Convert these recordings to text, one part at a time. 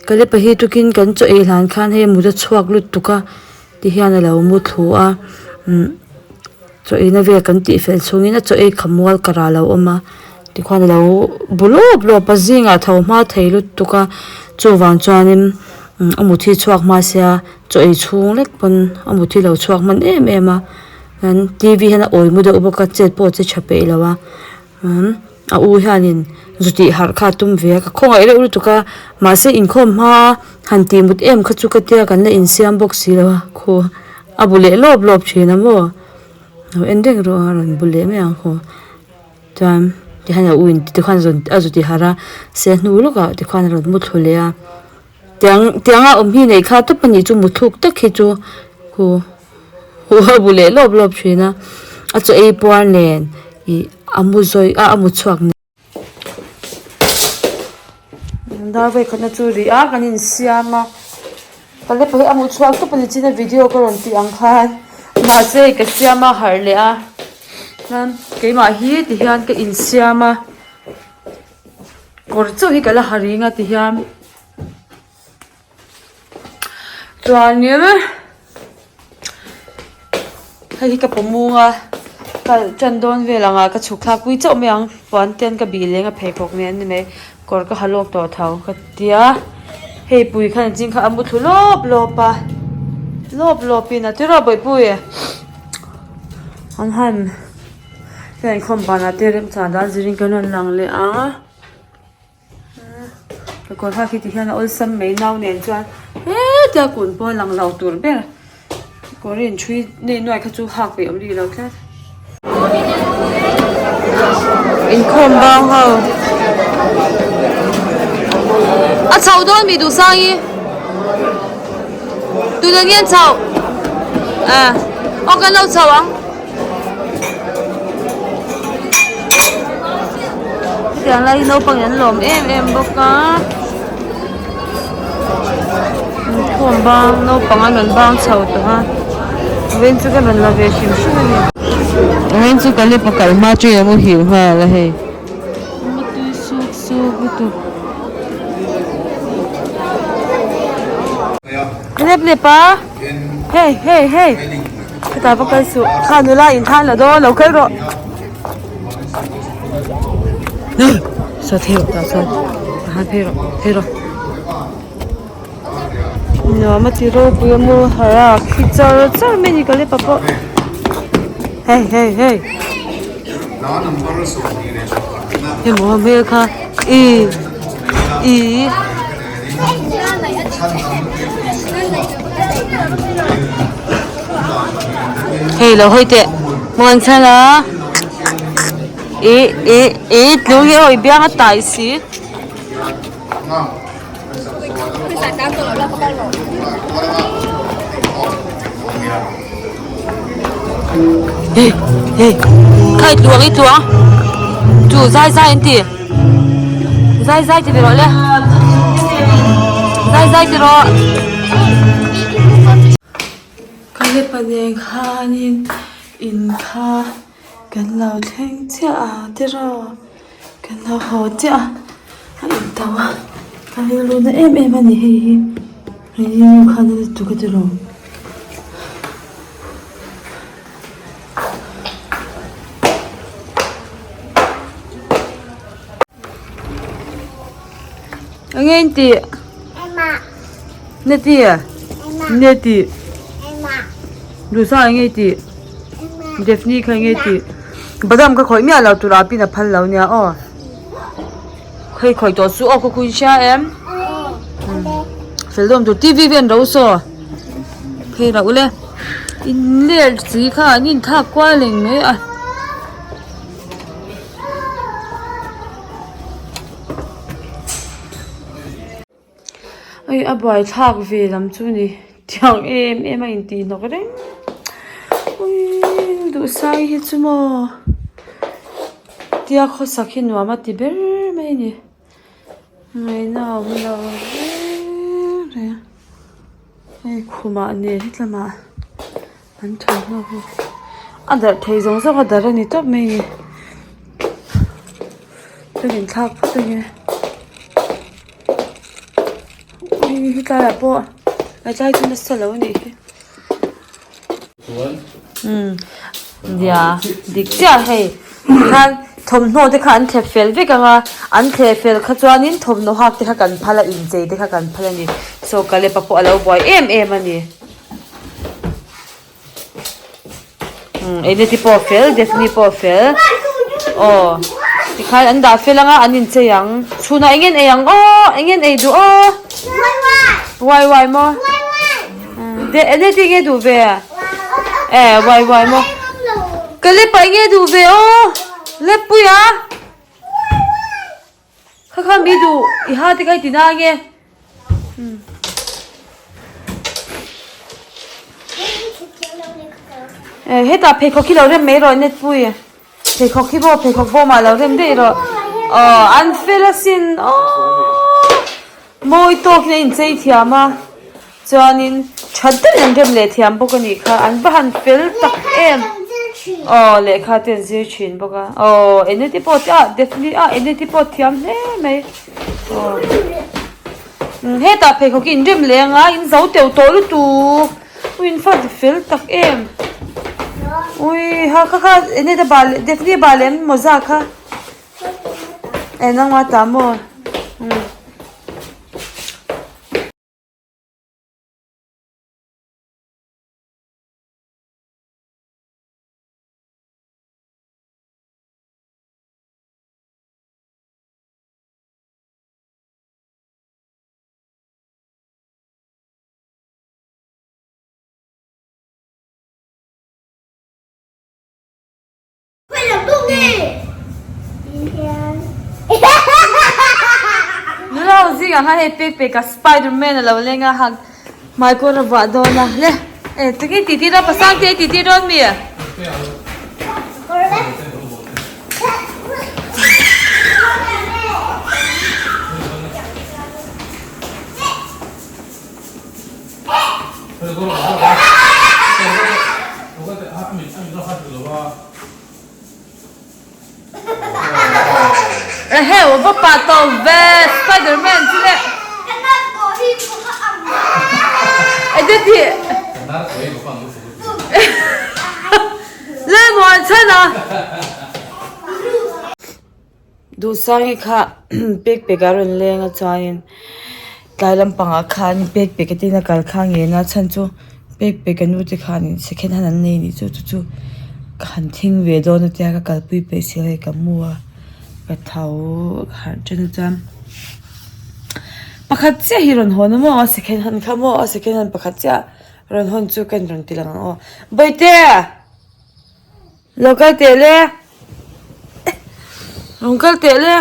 Kalepa hi tukin kan chaw ei hlan khan hei mut a chhuak lutuk a ti hian a lo mu thlu a umm chaw eina vel kan tih fel chhungin a chaw ei kha mual karah a lo awm a tikhuan a lo bu lawp lawp a zingah tho hma thei lutuk a chuvang chuanin umm a mut hi chhuak hma sia chaw ei chhung lek pawn a mut hi lo chhuak hman em em a chuan t v hian a awi mu deuh bawk a chet pawh a che tha peih lo a umm a u hianin zu tih harh kha a tum ve a ka khawngaih reuh lutuk a mahse inkhawm hma han tih mut em kha chu ka tia kan la insiam bawk si lo a khaw a bu leh lawp lawp thin a maw lo en reng rawh a rawn bu leh mai ang khaw chuan tikhan a u in tikhuan a zu ti harh a se hnu lawkah tikhuan a rawn mu thlu leh a tiang tianga awm hi neih kha tawp a nih chu muthluk tak hi chu khu a bu leh lawp lawp thin a a chaw ei puar nen ih a mu zawi a a mu chhuak nen dar vei khatna chu ri a kan insiam a ka hi a mu chhuak tawp a ni chin a video ka rawn tih ang khan mahse ka siam a harh leh a chuan keimah hi ti hian ka insiam a kawr chauh hi ka la ha ring a ti hian. Chuanin hei hi ka pawmung a kal tan dawn vel ang ah ka chhuk thlak pui chauh mai ang puan te an ka bih leng a pheikhawk nen an ni mai kawr ka ha lawk tawh tho ka tia hei pui khan a ching kha a mu thlu lawp lawp a lawp lawp in a ti rawh bawihpui an han hei inkhawm banah te remchang dan zirin kan rawn lang leh ang. Ka kawr hak hi ti hian a awlsam mai nau nen chuan hetia kun pawh a lang lo tur ber kawr in ṭhui nei nuai kha chu hak peih awm rih lo tlat. Inkhawm bang ho a chho dawn mi duhsangi tunah nge an chhoh aw kan lo chho ang. Hetiang lai hi naupang in an lawm em em bawk a inkhawm bang naupang an rawn bang chho tawh a vawiin chu ka rawn la ve hrim hrim a ni. Vawiin chu ka lip a kal hma chu i muhil nghal a hei mutui suk suk lutuk. Lep lep a hei hei hei. Hetah va kal suh kha nula in khan la dawn lo kal rawh saw thei rawh tah chuan tah khan phei rawh phei rawh nuam a ti ropui a maw harh a khi char char mai a ni ka lepa pawh hei hei hei hemaw hmel kha ih ih. Hei lo hawi teh muan chhan a ih ih ih tlung hi awi biang a tai si. Hei hei kha i tluang i tluang chu zai zai an ti. Zai zai ti ve rawh le zai zai ti rawh. Ka lepa nen khanin in kha kan lo thleng chiah a tiraw kan lo haw chiah a a in tauh a ka rilru na em em a ni hei hi rilru kha na lutuk a tiraw. Enge in tih? Neti neti Dusa enge i tih? Daphne kha enge i tih? Badam kha khawih miah lo tur ah pin a phal lo nia aw. Hei khawih tawh suh aw khaw khuin hria em? Fel dawm tur T_V vel an ro saw. Phei rauh le. In ler chi kha an inthlak kual eng mai a. Hei a buaithlak ve lam chu ni tiang em em a intih hnawk reng uii duhsai hi chu maw tia khawsak hi nuam a ti ber mai a ni ngaihna a awm lo reng reng hei khumah nen hetlamah an thawmhnaw hi a darh thei zawng zawng a darh a ni tawp mai a ni ka inthlak phawt ange. Ni hi tlaiah pawh a tlai chu nasa lo a nih hi. Umm nia dik chiah hei tikhan thawmhnaw te kha an thlep fel vek ang a an thleh fel kha chuanin thawmhnaw hak te kha kan phal a inchei te kha kan phal a ni saw Kalepa pawh a lo buai em em a ni. Umm Eneti pawh a fel Daphne pawh a fel aw tikhan an dah fel anga an inchei ang chhunah eng nge an ei ang aw eng nge an ei duh aw wai wai maw Eneti eng nge duh ve e wai wai maw ka lep ah eng nge duh ve aw lep pui a Kha kha mi duh i ha te kha i ti na nge. Eh hetah pheikhawk hi lo rem mai rawh net pui pheikhawk hi maw pheikhawk bawmah lo rem daih rawh aw an fel asin aww mawi tawkin a inchei thiam a chuanin tha deuhin an rem leh thiam bawk a nih kha an va han fel tak em aw lehkha te an zir thin bawk a aw eng te pawh ah Daphne ah eng te pawh thiam hle mai aw hetah pheikhawk hi in rem leh anga in zo teuh tawh lutuk ui in fa fel tak em ui ha kha kha eng te bal Daphne bal em mawza kha e nangma ta maw umm. Nula ho zingah khan hei pek pek a spiderman a lo leng a hak hmaikawr a vuah dawn a le e tunge i titi dawn pasangte i titi dawn mi? Eheu va pah tawh ve spiderman chu le Edit-i Lalmuan chhan a. Duhsangi kha pek pek a rawn leng a chuanin tlai lampangah khan pek pek a tin a kal kha ngen a chhan chu pek pek a nu te khanin second hand an nei anih chu chu chu ka han thing ve dawn a tia ka kalpui peih si lo hei ka mu a ka tho ka harh ṭan a chuan pakhat chiah hi rawn hawn a maw a second hand kha maw a second hand pakhat chiah rawn hawn chu ka rawn ti lang ang aw bawihte. Lo kal teh le. Rawn kal teh le.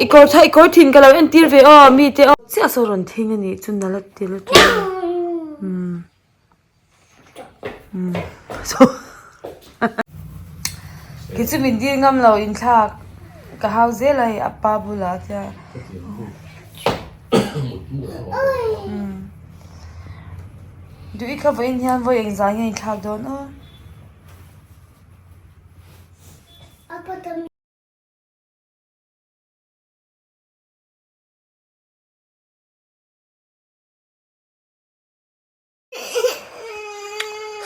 I kawr tha i kawr thin ka lo entir ve aw mi te aw. Chiah saw rawn thing a nih chu nala ti lutuk a. Umm. Umm. Kei chu min dil ngam lo inthlak ka hau zel a hei a pa bulah chuan. Umm. Duh i kha vawiin hian vawi engzah nge inthlak dawn aw.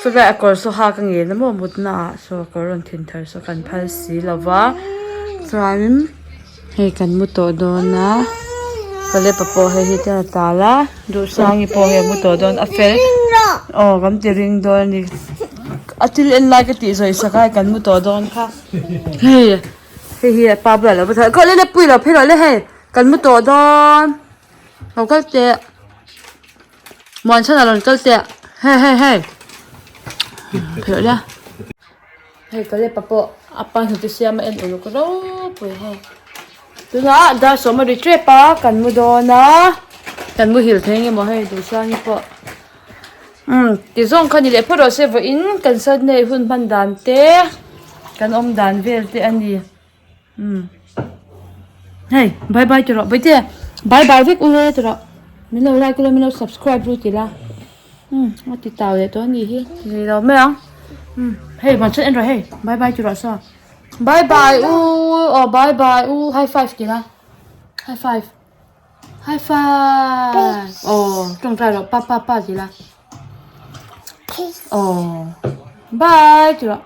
Sawlai a kawr saw hak a ngel a maw mutna ah saw a kawr rawn thin thar saw kan phal si lo va chuanin hei kan mu tawh dawn a palepa pawh hei hi chuan a tal a duhsangi pawh hei a mu tawh dawn a fel aw kan ti ring dawn a ni a thil en lai ka tih zawih sak a hei kan mu tawh dawn kha hei hei hi a pa bulah lo va thlah khaw le le pui lo phei rawh le hei kan mu tawh dawn lo kal teh. Muanchhan a rawn kal teh hei hei hei phei ila hei Kalepa pawh a pa hnute siam a en uluk ropui hei tunah dar sawm a ri tep a kan mu dawn a kan muhil thei eng emaw hei Duhsangi pawh umm ti zawng kha ni leh phawt rawh se vawiin kan Sunday hun hman dan te kan awm dan vel te a ni. Umm hei bye bye ti rawh bawihte bye bye vek ule ti rawh min lo like ula min lo subscribe ru ti la umm a ti tau leh tawh a nih hi ti thei lo mai ang umm hei van chhan en rawh hei bye bye ti rawh saw bye bye u aw bye bye u high five ti la high five. High five. Aw tawngtai rawh pa pa pa ti la. Aw bye ti rawh.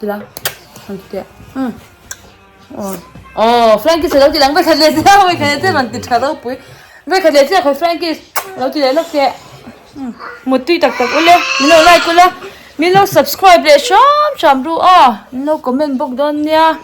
Ti la. Rawn ti teh. Umm. Aw aw Frankie chu lo ti lang vekhat leh chiah a vekhat leh chiah rawn ti tha ropui. Vekhat leh chiah khawi Frankie lo ti leh lawk teh. Mutui tak tak ule min lo like ula min lo subscribe leh hram hram ru aw min lo comment bawk dawn nia.